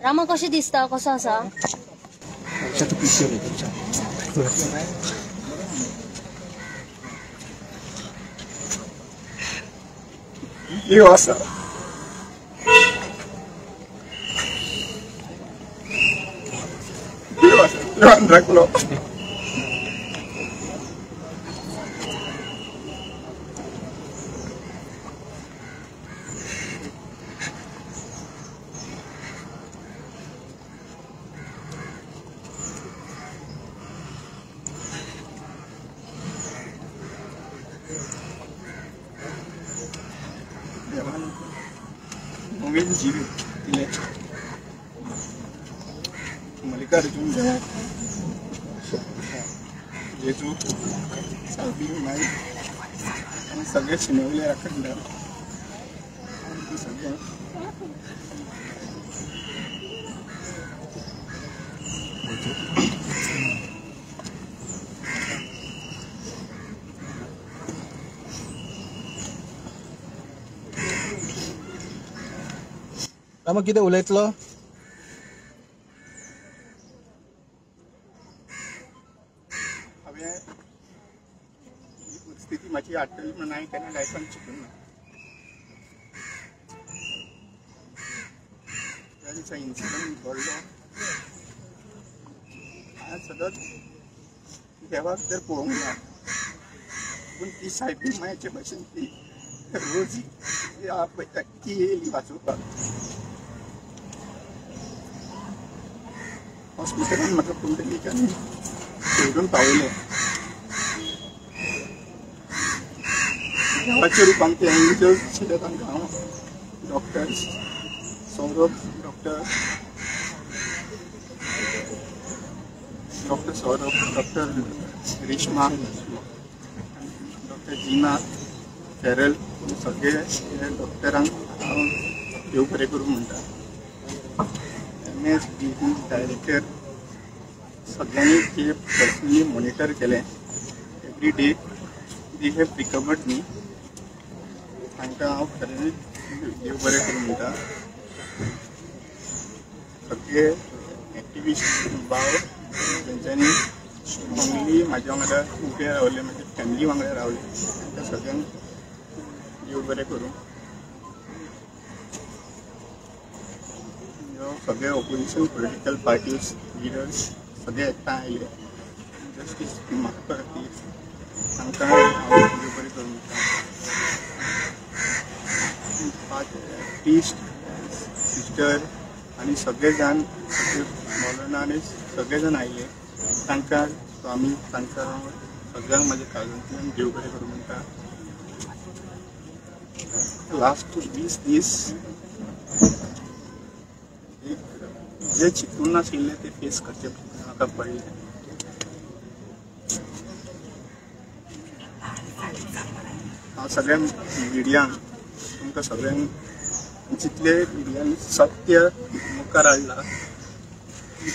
रामा कशें दिसता, कसो आसा? देव आसा. देव आसा, देवान राखलो. नवीन जीवित दिलें मल्लिकार्जुन जेजू साबी माई आनी सगळे शिनवले राखणदार सगळे रामा कितें उलयतलो? हांवें ही परिस्थिती म्हाजी हाडटली म्हणून हांवें केन्ना लायफान चिंतूंक ना. त्या दिसा इन्सिडंट घडलो, हांवें सदांच देवाक तर पळोवंक ना, पूण ती सायबीण मायचे भशेन ती रोज आपयता, ती येयली वाचोवपाक. हॉस्पिटलान म्हाका पुंडलीकान सोडून पावयलें. देवाच्या रुपान ते एंजल्स आशिल्ले तांकां हांव doctor Saurabh, doctor doctor Saurabh, doctor Reshma, doctor Jeena Feral, सगळे डॉक्टरांक हांव देव बरें करूं म्हणटा. एम.एस. डी डायरेक्टर सगळ्यांनी ते पर्सनली मॉनिटर केलें. Every day they have recovered me. तांकां हांव खऱ्यांनीच देव बरें करूं म्हणटा. सगळे एक्टिविस्ट भाव तेंच्यांनी स्ट्रॉंगली म्हाज्या वांगडा उबे रावले, म्हाज्या फॅमिली वांगडा रावले, तांकां सगळ्यांक देव बरें करूं. सगळे ऑपोजिशन पॉलिटिकल पार्टीज लिडर्स सगळे एकठांय आयले जस्टीस मागपा खातीर, तांकां हांव देव बरें करूं म्हणटा. प्रिस्ट सिस्टर आनी सगळे जाण, सगळे मौलाना आनी सगळे जाण आयले, तांकां स्वामी, तांकां सगळ्यांक म्हाज्या काळजांतल्यान देव बरें करूं म्हणटा. लास्ट 20 दीस एक जे चिंतून नाशिल्लें ते फेस करचें म्हाका पडलें. हांव सगळ्या मिडियांक, तुमकां सगळ्यांक जितले मिडियान सत्य मुखार हाडलां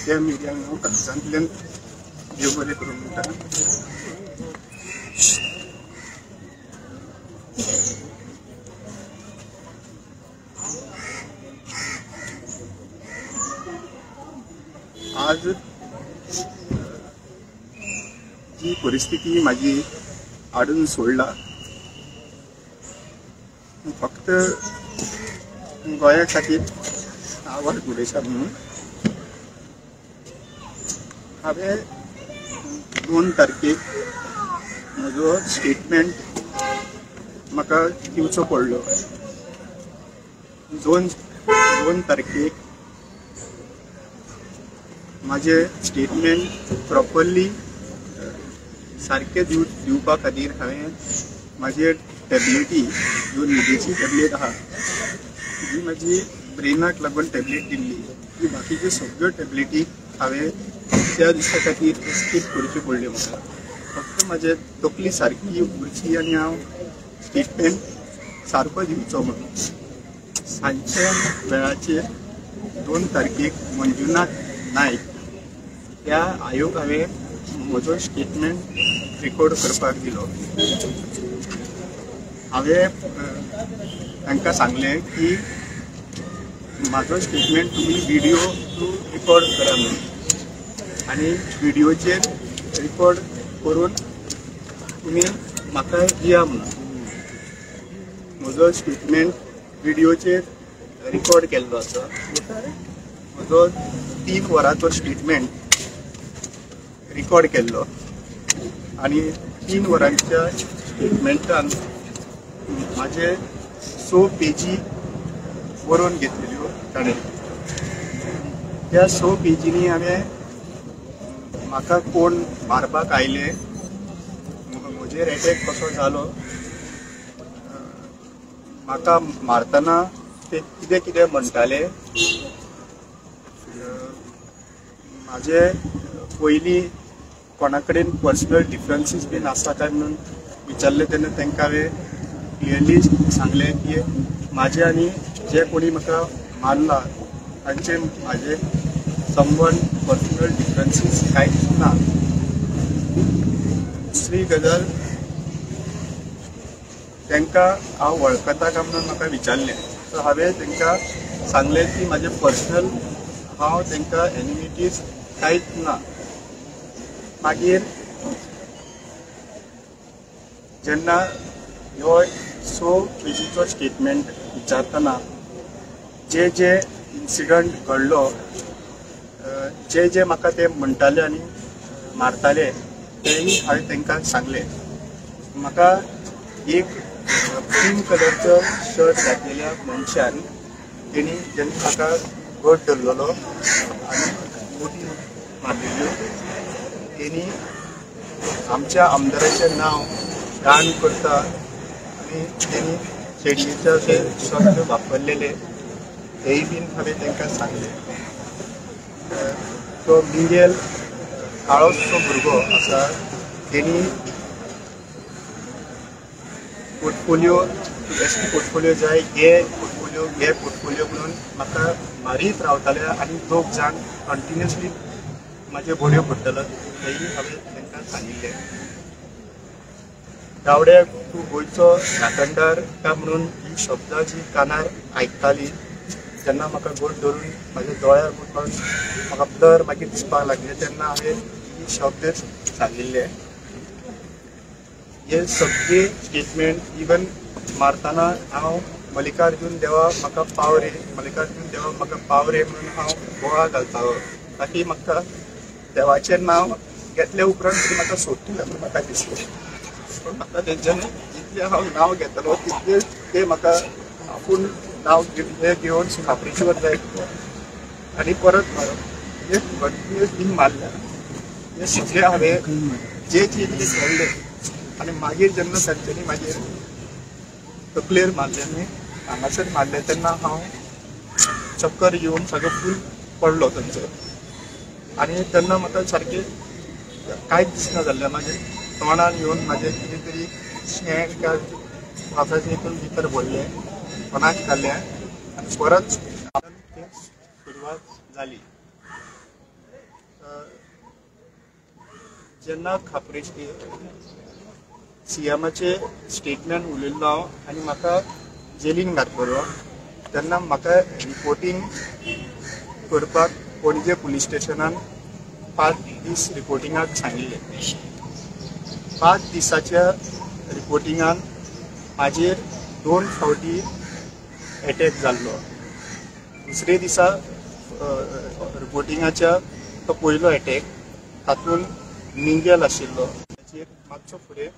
त्या मिडियांक हांव काळजांतल्यान देव बरें करूं म्हणटा. आज जी परिस्थिती म्हाजी हाडून सोडला, फक्त गोंया खातीर आवड उलयता म्हणून हांवें 2 तारखेक म्हजो स्टेटमेंट म्हाका दिवचो पडलो. 2 तारखेक म्हाजें स्टेटमेंट प्रॉपरली सारकें दिवपा खातीर हांवें म्हाजे टॅबलेटी, ज्यो न्हिदेची टॅबलेट आहा, जी म्हाजी ब्रेनाक लागून टॅबलेट दिल्ली, ती बाकीच्यो सगळ्यो टॅबलेटी हांवें त्या दिसा खातीर स्कीप करच्यो पडल्यो म्हाका. फक्त म्हाजे तकली सारकी उरची आनी हांव स्टेटमेंट सारको दिवचो म्हणून. सांजच्या वेळाचेर 2 तारखेक मंजुनाथ नायक ह्या आयोग हांवें म्हजो स्टेटमेंट रिकॉर्ड करपाक दिलो. हांवें तांकां सांगलें की म्हाजो स्टेटमेंट तुमी व्हिडियो थ्रू रिकॉर्ड करा म्हणून आनी व्हिडियोचेर रिकॉर्ड करून तुमी म्हाका दिया म्हणून. म्हजो स्टेटमेंट व्हिडियोचेर रिकॉर्ड केल्लो आसा. म्हजो 3 वरांचो स्टेटमेंट रिकॉर्ड केल्लो आनी 3 वरांच्या स्टेटमेंटान म्हाजे 6 पेजी बरोवन घेतलेल्यो ताणें. त्या 6 पेजींनी हांवें म्हाका कोण मारपाक आयले, म्हजेर एटॅक कसो जालो, म्हाका मारतना ते कितें कितें म्हणटाले, म्हाजे पयलीं कोणा कडेन पर्सनल डिफरन्सीस बीन आसा काय म्हणून विचारलें तेन्ना तांकां हांवें क्लियरली सांगलें की म्हाजे आनी जे कोणी म्हाका मारला तांचे म्हाजे संबंद पर्सनल डिफरन्सीस कांयच ना. दुसरी गजाल, तांकां हांव वळखता काय म्हणून म्हाका विचारलें, सो हांवें तांकां सांगलें की म्हाजें पर्सनल हांव तांकां एनिमिटीज कांयच ना. मागीर जेन्ना ह्यो 6 पेजीचो स्टेटमेंट विचारतना जे जे इन्सिडंट घडलो, जे जे म्हाका ते म्हणटाले आनी मारताले तेय हांवें तांकां सांगलें. म्हाका एक पिंक कलरचो शर्ट घातलेल्या मनशान तेणी जेन्ना म्हाका घट धरलेलो आनी मुठी मारलेल्यो, तेणी आमच्या आमदाराचें नांव घाण करता आनी तेणी चेडयेचे अशे शब्द वापरलेले तेय बीन हांवें तांकां सांगलें. तो मिंगेल काळोसो भुरगो आसा, तेणी पोर्टफोलियो एस टी पोर्टफोलियो जाय, घे पोर्टफोलियो घे पोर्टफोलियो म्हणून म्हाका मारीत रावताले आनी 2 जाण कंटिन्युअसली म्हाजे बडयो पडटलो तेय हांवें तांकां सांगिल्लें. गावड्याक तूं गोंयचो राखणदार काय म्हणून ही शब्दां जी कानार आयकताली जेन्ना म्हाका गोड धरून म्हाज्या दोळ्यार मूठ मारून म्हाका ब्लर मागीर दिसपाक लागलें तेन्ना हांवें ही शब्द सांगिल्ले. हे सगळे स्टेटमेंट इवन मारतना हांव मल्लिकार्जून देवा म्हाका पाव रे, मल्लिकार्जून देवा म्हाका पाव रे म्हणून हांव बोवाळ घालतालो, ताकी म्हाका देवाचें नांव घेतल्या उपरांत तरी म्हाका सोडटलें म्हणून म्हाका दिसलें. पूण म्हाका तेंच्यांनी जितलें हांव नांव घेतलो तितलें ते म्हाका आपूण नांव घेवन खापरीश्वर जायत आनी परत मारप, हे कंटिन्युअस बीन मारल्या. हे सगळें हांवें जे जे कितें घडलें आनी मागीर जेन्ना तांच्यांनी म्हाजेर तकलेर मारलें आनी हांगासर मारलें तेन्ना हांव चक्कर येवन सगळो फूल पडलो थंयसर आनी तेन्ना म्हाका सारकें कांयच दिसना जाल्लें. मागीर तोंडान येवन म्हाजें कितें तरी शेण काय वासाचें हितून भितर भरलें, तोंडाक घालें आनी परत तें सुरवात जाली. जेन्ना खापरी सीएमाचे स्टेटमेंट उलयल्लो हांव आनी म्हाका जेलीन घातलेलो तेन्ना म्हाका रिपोर्टींग करपाक पणजे पुलीस स्टेशनान 5 दीस रिपोर्टिंगाक सांगिल्लें. 5 दिसाच्या रिपोर्टिंगान म्हाजेर 2 फावटी एटॅक जाल्लो. दुसरे दिसा रिपोर्टिंगाच्या तो पयलो एटॅक, तातूंत मिंगेल आशिल्लो, ताचेर मातसो फुडें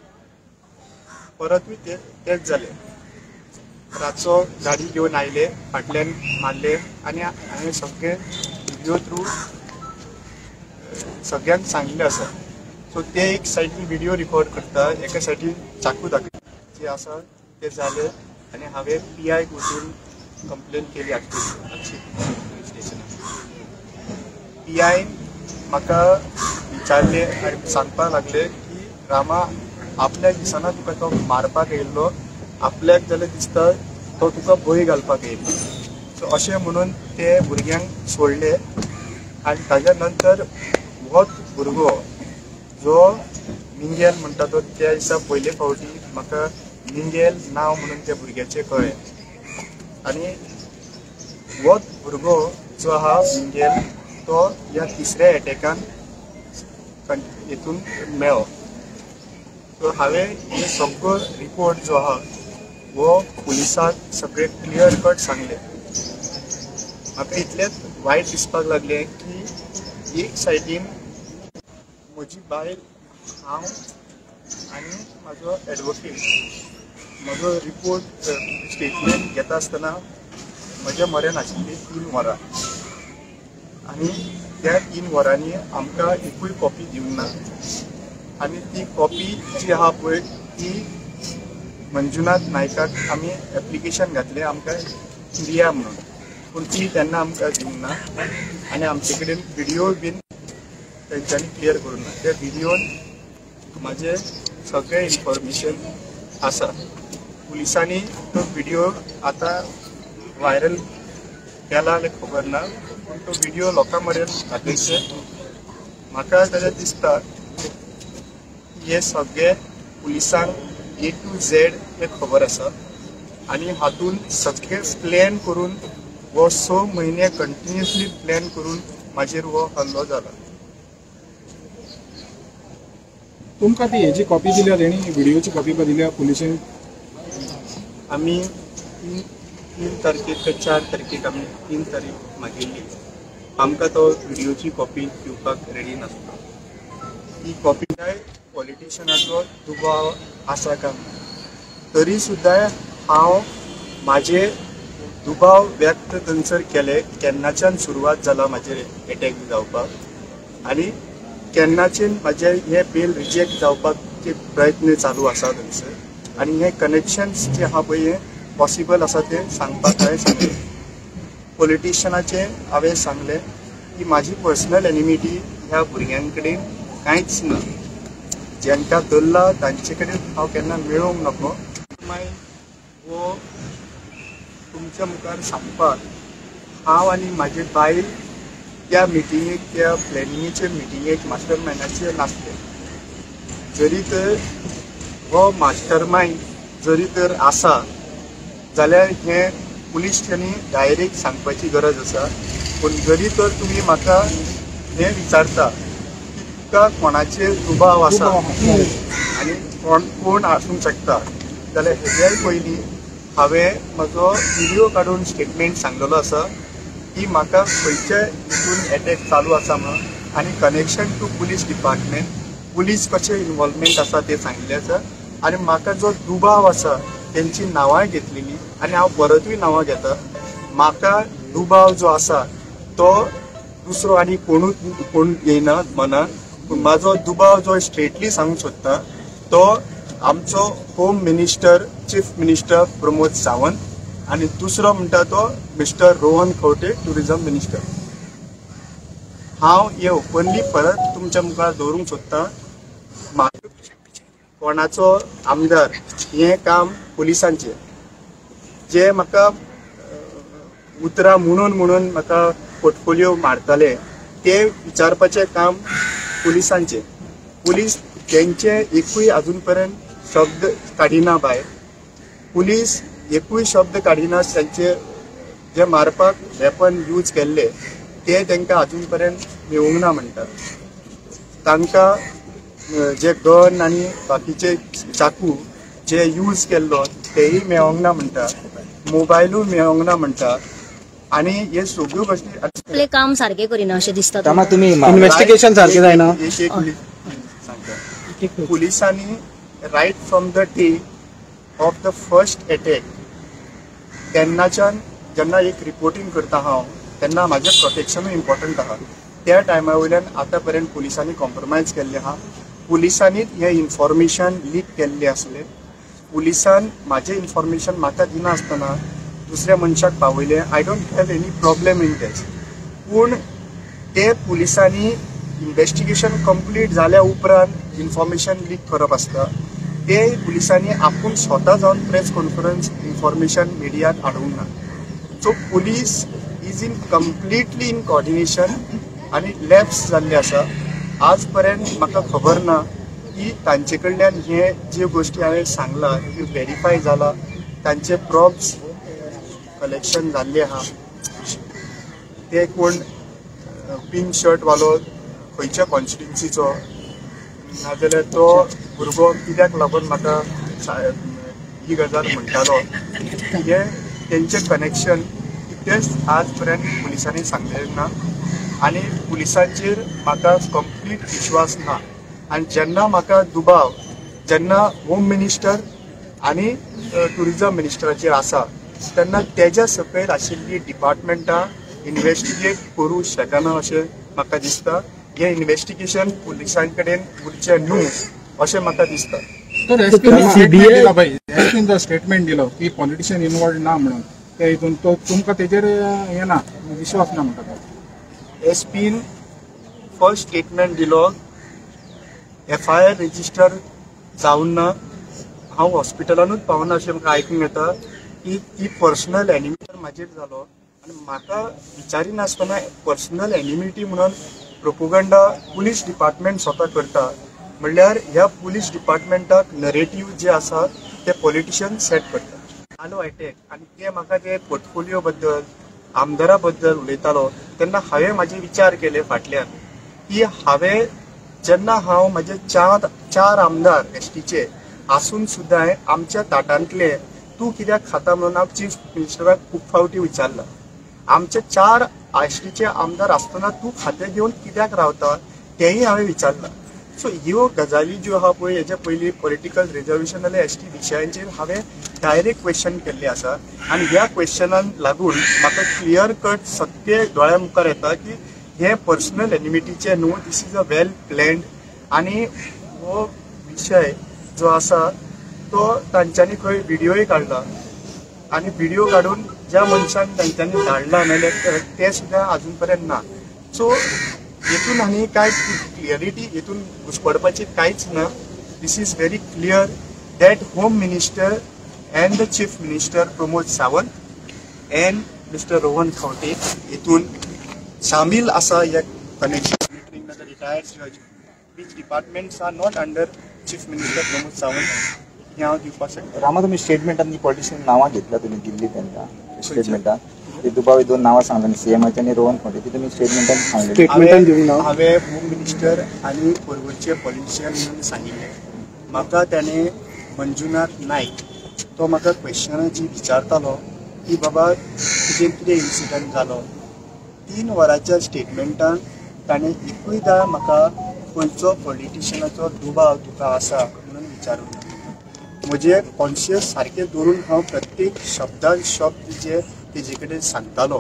परतूय तेच जालें. रातचो गाडी घेवन आयले, फाटल्यान मारले आनी हांवें सगळे व्हिडियो थ्रू सगळ्यांक सांगिल्लें आसा. सो ते एक सायडीन व्हिडियो रिकॉर्ड करता, एका सायडीन चाकू दाखयता जे आसा ते जालें आनी हांवें पी आयक वचून कंप्लेन केली आगशी पुलीस स्टेशनार. पी आयन म्हाका विचारलें आनी सांगपाक लागले की रामा आपल्याक दिसना तुका तो मारपाक येयल्लो, आपल्याक जाल्यार दिसता तो तुका बळी घालपाक येयल्लो. सो अशें म्हणून ते भुरग्यांक सोडले आनी ताज्या नंतर होच भुरगो जो मिंगेल म्हणटा तो त्या दिसा पयले फावटी म्हाका मिंगेल नांव म्हणून त्या भुरग्याचें कळ्ळें आनी हो भुरगो जो आहा मिंगेल तो ह्या तिसऱ्या एटॅकान हितून मेळ्ळो. सो हांवें हे सगळो रिपोर्ट जो आहा हो पुलिसाक सगळे क्लियर कट सांगले. म्हाका इतलेंच वायट दिसपाक लागलें की एक सायडीन म्हजी बायल, हांव आनी म्हाजो एडवोकेट म्हजो रिपोर्ट स्टेटमेंट घेता आसतना म्हज्या मऱ्यान आशिल्ली 3 वरां आनी त्या 3 वरांनी आमकां एकूय कॉपी दिवंक ना. आनी ती कॉपी जी आहा पळय ती मंजुनाथ नायकाक आमी एप्लिकेशन घातलें आमकां दिया म्हणून, पूण ती तेन्ना आमकां दिवंक ना आनी आमचे कडेन व्हिडियो बीन तेंच्यांनी क्लियर करूंक ना. त्या व्हिडियोन म्हाजें सगळें इन्फॉर्मेशन आसा. पुलिसांनी तो व्हिडियो आतां व्हायरल केला जाल्यार खबर ना, पूण तो व्हिडियो लोकां मेरेन दाखयचे. म्हाका जाल्यार दिसता हे सगळे पुलिसांक ए टू झेड हे खबर आसा आनी हातून सगळे प्लॅन करून हो 6 म्हयने कंटिन्युअसली प्लॅन करून म्हाजेर हो हल्लो जाला. तुमकां ती हेजी कॉपी दिल्या तेणी, व्हिडियोची कॉपी दिल्या पुलिशेन? आमी 3 तारखेक 4 तारखेक आमी 3 तारीख मागिल्ली. आमकां तो व्हिडियोची कॉपी दिवपाक रेडी नासलो. ती कॉपी काय पॉलिटिशनाचो दुबाव आसा काय, तरी सुद्दां हांव म्हाजे दुबाव व्यक्त थंयसर केले. केन्नाच्यान सुरवात जाला म्हाजेर एटॅक जावपाक आनी केन्नाच्यान म्हाजे हे बेल रिजेक्ट जावपाचे प्रयत्न चालू आसा थंयसर आनी हे कनेक्शन्स जे आहा पळय हे पॉसिबल आसा तें सांगपाक हांवें सांगलें. पॉलिटिशनाचें हांवें सांगलें की म्हाजी पर्सनल एनिमिटी ह्या भुरग्यां कडेन कांयच ना. जांकां धरला तांचे कडेन हांव केन्ना मेळोवंक नको. मागीर हो तुमच्या मुखार सांगपाक हांव आनी म्हाजी बायल त्या मिटिंगेक, त्या प्लॅनिंगेचे मिटिंगेक मास्टर मायंडाचे नासले. जरी तर हो मास्टर मायंड जरी तर आसा जाल्यार हें पुलिसांनी डायरेक्ट सांगपाची गरज आसा. पूण जरी तर तुमी म्हाका हें विचारता की तुका कोणाचेर दुबाव आसा आनी कोण कोण आसूंक शकता जाल्यार हेज्याय पयलीं हांवें म्हजो व्हिडियो काडून स्टेटमेंट सांगलेलो आसा की म्हाका खंयच्या हितून एटॅक चालू आसा म्हणून आनी connection to police department, police कशें इनवॉल्वमेंट आसा तें सांगिल्लें आसा. आनी म्हाका जो दुबाव आसा तेंची नांवांय घेतलेली आनी हांव परतूय नांवां घेता. म्हाका दुबाव जो आसा तो दुसरो आनी कोणूच कोण येयना मनान, पूण म्हाजो दुबाव जो स्ट्रेटली सांगूंक सोदता तो आमचो home minister, chief minister Pramod Sawant आनी दुसरो म्हणटा तो mister Rohan Khaunte, tourism minister. हांव हे ओपनली परत तुमच्या मुखार दवरूंक सोदता. कोणाचो आमदार हें काम पुलिसांचें. जे म्हाका उतरां म्हणून म्हणून म्हाका पोर्टफोलियो मारताले ते विचारपाचें काम पुलिसांचें. पुलीस तेंचे एकूय अजून पर्यंत शब्द काडिना भायर. पुलीस एकूय शब्द काडिना. तांचे जे मारपाक वेपन यूज केल्ले ते तांकां अजून पर्यंत मेळूंक ना म्हणटा. तांकां जे गन आनी बाकीचे चाकू जे यूज केल्लो तेय मेळोंक ना म्हणटा, मोबायलूय मेळोंक ना म्हणटा. आनी हे सगळ्यो गोश्टी आपलें काम सारकें करिना अशें दिसता. तुमी इन्वेस्टिगेशन सारकें जायना. एक सांगता, पुलिसांनी right from the day of the first attack तेन्नाच्यान जेन्ना एक रिपोर्टींग करता हांव तेन्ना म्हाजें प्रोटेक्शनूय इम्पॉर्टंट आहा. त्या टायमा वयल्यान आतां पर्यंत पुलिसांनी कॉम्प्रोमायज केल्लें आहा. पुलिसांनीच हें इन्फॉर्मेशन लीक केल्लें आसलें. पुलिसान म्हाजें इन्फॉर्मेशन म्हाका दिनासतना दुसऱ्या मनशाक पावयलें. I don't have any problem in that. पूण ते पुलिसांनी इन्वेस्टिगेशन कंप्लीट जाल्या उपरांत इन्फॉर्मेशन लीक करप आसता. ते पुलिसांनी आपूण स्वता जावन प्रेस कॉन्फरन्स इन्फॉर्मेशन मिडियाक हाडूंक ना. So police is in completely in coordination आनी लॅप्स जाल्ले आसा. आज पर्यंत म्हाका खबर ना की तांचे कडल्यान हे ज्यो गोश्टी हांवें सांगला त्यो वेरीफाय जाला, तांचे प्रॉप्स कलेक्शन जाल्ले आहा. ते कोण पिंक शर्ट वालो खंयच्या कॉन्स्टिट्युन्सीचो नाजाल्यार तो भुरगो कित्याक लागून म्हाका ही गजाल म्हणटालो हे तेंचें कनेक्शन कितेंच आज पर्यंत पुलिसांनी सांगलें ना आनी पुलिसांचेर म्हाका कंप्लीट विश्वास ना. आनी जेन्ना म्हाका दुबाव जेन्ना होम मिनिस्टर आनी टुरिजम मिनिस्टराचेर आसा तेन्ना तेज्या सकयल आशिल्ली डिपार्टमेंटां इन्वेस्टिगेट करूं शकना अशें म्हाका दिसता. हें इन्वेस्टिगेशन पुलिसां कडेन उरचें न्हू अशें म्हाका दिसता. तर एसपीन जो स्टेटमेंट दिलो की पॉलिटिशियन इनवॉल्व ना म्हणून ते हितून तो तुमकां तेजेर हें ना विश्वास ना म्हणटा तो. एसपीन फर्स्ट स्टेटमेंट दिलो एफआयआर रजिस्टर जावन ना, हांव हॉस्पिटलानूच पावना अशें म्हाका आयकूंक येता की ती पर्सनल एनिमिटी म्हाजेर जालो आनी म्हाका विचारिनासतना पर्सनल एनिमिटी म्हणून प्रोपोगंडा पुलीस डिपार्टमेंट स्वता करता. म्हणल्यार ह्या पुलीस डिपार्टमेंटाक नरेटीव जे आसा ते पॉलिटिशियन सेट करता. आलो एटॅक आनी ते म्हाका ते पोर्टफोलियो बद्दल आमदारा बद्दल उलयतालो तेन्ना हांवें म्हाजे विचार केले फाटल्यान की हांवें जेन्ना हांव म्हजे चार आमदार एसटीचे आसून सुद्दां आमच्या ताटांतले तूं कित्याक खाता म्हणून हांव चीफ मिनिस्टराक खूब फावटी विचारला. आमचे 4 एसटीचे आमदार आसतना तूं खातें घेवन कित्याक रावता तेंय हांवें विचारलां. सो ह्यो गजाली ज्यो आहा पळय हेच्या पयलीं पॉलिटिकल रिजर्वेशन जाल्यार एसटी विशयांचेर हांवें डायरेक्ट क्वेश्चन केल्ले आसा आनी ह्या क्वेश्चनाक लागून म्हाका क्लियर कट सत्य दोळ्या मुखार येता की हे पर्सनल एनिमिटीचे न्हू, this is a well planned आनी हो विशय जो आसा तो तांच्यांनी खंय व्हिडियोय काडला आनी व्हिडियो काडून ज्या मनशान तांच्यांनी धाडला नाजाल्यार ते सुद्दां आजून पर्यंत ना. सो हेतून आनी कांय क्लियरिटी हेतून घुसपडपाची कांयच ना. This is very clear that home minister and the chief minister Pramod Sawant and mister Rohan Khaunte हेतून सामील आसा ह्या कनेक्शन. रिटायर्ड जज which departments are not under chief minister Pramod Sawant हें हांव दिवपाक शकता. रामा, तुमी स्टेटमेंटान ती पॉलिटिशियन नांवां घेतला तुमी दिल्ली तांकां स्टेटमेंटान ते दुबावी दोन नांवां सांगले सीएमाचे आनी रोहन खवंटे, ती तुमी स्टेटमेंटान सांगले. हांवें होम मिनिस्टर आनी पर्वरचे पॉलिटिशियन म्हणून सांगिल्लें. म्हाका ताणें मंजुनाथ नायक तो म्हाका क्वेश्चनां जी विचारतालो की बाबा तुजेर कितें इन्सिडंट जालो, 3 वरांच्या स्टेटमेंटान ताणें एकूयदा म्हाका खंयचो पॉलिटिशियनाचो दुबाव तुका आसा म्हणून विचारूंक ना. म्हजें कॉन्शियस सारकें दवरून हांव प्रत्येक शब्दान शब्द जे तेजे कडेन सांगतालो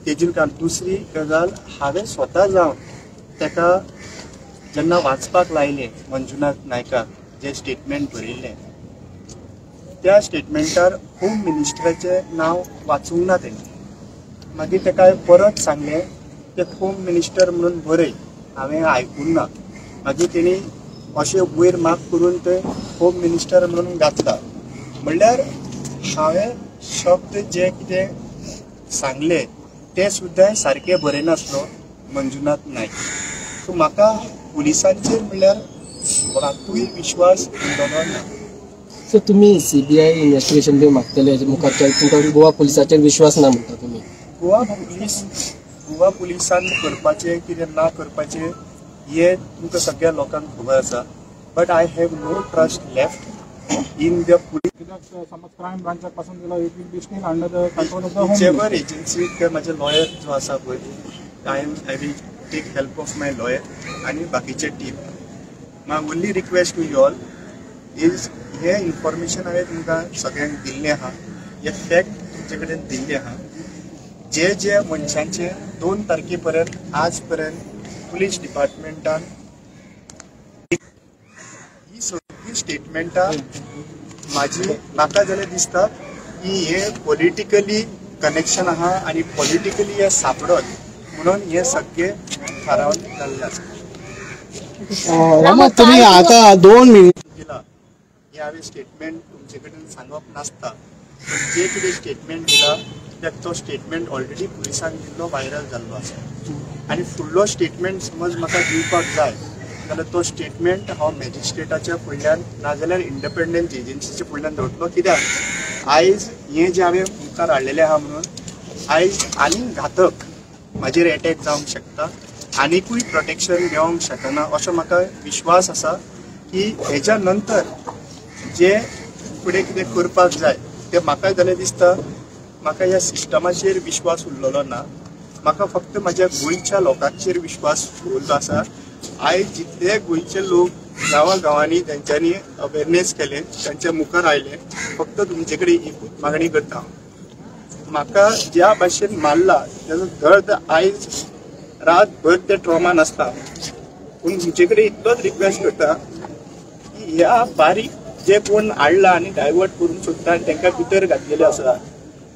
तेजी. कारण दुसरी गजाल हांवें स्वता जावन ताका जेन्ना वाचपाक लायलें मंजुनाथ नायकाक जें स्टेटमेंट बरयल्लें त्या स्टेटमेंटार होम मिनिस्टराचें नांव वाचूंक ना तेणें. मागीर ताका परत सांगलें ते होम मिनिस्टर म्हणून बरय, हांवें आयकूंक ना. मागीर तेणी अशें वयर मार्क करून ते होम मिनिस्टर म्हणून घातला. म्हणल्यार हांवें शब्द जे कितें सांगले ते सुद्दां सारके बरयनासलो मंजुनाथ नायक. सो म्हाका पुलिसांचेर म्हणल्यार मातूय विश्वास उरलो ना. सो तुमी सीबीआय इन्वेस्टिगेशन बी मागतले मुखार तुमकां गोवा पुलिसाचेर विश्वास ना म्हणटा तुमी? गोवा पुलिसान करपाचें कितें ना करपाचें हें तुमकां सगळ्या लोकांक खबर आसा. But I have no trust left in the police. कित्याक समज क्रायम ब्रांचाक पासून दिला it will be still under the control of the home whichever agency किंवा म्हजे लॉयर जो आसा पळय I will take help of my lawyer आनी बाकीचे team. My only request to you all is हें इन्फॉर्मेशन हांवें तुमकां सगळ्यांक दिल्लें आहा, हे फॅक्ट तुमचे कडेन दिल्लें आहा. जे जे मनशांचे 2 तारखे पर्यंत आज पर्यंत पुलीस डिपार्टमेंटान ही सगळीं स्टेटमेंटां म्हाजी म्हाका जाल्यार दिसता की हे पॉलिटिकली कनेक्शन आहा आनी पॉलिटिकली हे सापडत म्हणून हे सगळे थारावन जाल्ले आसा. रामा, तुमी आतां 2 मिनिट दिला हे हांवें स्टेटमेंट तुमचे कडेन सांगप नासता, पूण जे कितें स्टेटमेंट दिला तो स्टेटमेंट ऑलरेडी पुलिसान दिल्लो व्हायरल जाल्लो आसा आनी फुडलो स्टेटमेंट समज म्हाका दिवपाक जाय जाल्यार तो स्टेटमेंट हांव मॅजिस्ट्रेटाच्या फुडल्यान नाजाल्यार इंडिपेंडंट एजन्सीच्या फुडल्यान दवरतलो. कित्याक आयज हें जें हांवें मुखार हाडलेलें आहा म्हणून आयज आनीक घातक म्हाजेर एटॅक जावंक शकता, आनिकूय प्रोटेक्शन मेळोंक शकना असो म्हाका विश्वास आसा की हेज्या नंतर जे फुडें कितें करपाक जाय तें म्हाका जाल्यार दिसता म्हाका ह्या सिस्टमाचेर विश्वास उरलेलो ना. म्हाका फक्त म्हाज्या गोंयच्या लोकांचेर विश्वास उरलो आसा. आयज जितले गोंयचे लोक गांवा गांवांनी तेंच्यांनी अवेरनेस केलें, तांच्या मुखार आयले, फक्त तुमचे कडेन एकूच मागणी करता, म्हाका ज्या भाशेन मारला तेजो दर्द आयज रातभर ते ट्रॉमा नासता. पूण तुमचे कडेन इतलोच रिक्वेस्ट करता की ह्या बारीक जे कोण हाडला आनी डायवर्ट करूंक सोदता आनी तांकां भितर घातलेले आसा,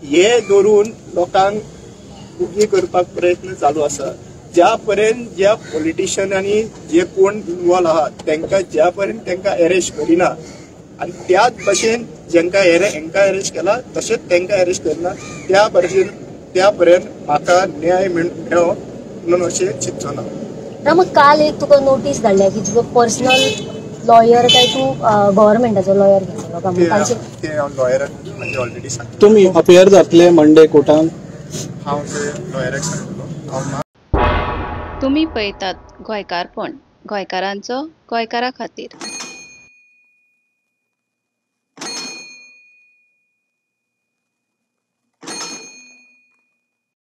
हे धरून लोकांक उगी करपाक प्रयत्न चालू आसा. ज्या पर्यंत ज्या पॉलिटिशियनांनी जे कोण इनवॉल्व आहा तांकां ज्या पर्यंत तांकां अरेस्ट करिना आनी त्याच भशेन जेंकां हेंकां अरेस्ट केला तशेंच तांकां अरेस्ट करना त्या पर्यंत म्हाका न्याय मेळो म्हणून अशें चिंतचो ना. रामा, काल एक तुका नोटीस धाडल्या की तुजो पर्सनल लॉयर काय तूं गव्हर्मेंटाचो लॉयर घेतलो? ते हांव लॉयराक म्हाजे ऑलरेडी सांगता. तुमी अपियर जातले मंडे कोर्टान? हांव ते लॉयराक सांगतलो. हांव तुमी पळयतात गोंयकारपण, गोंयकारांचो गोंयकारा खातीर.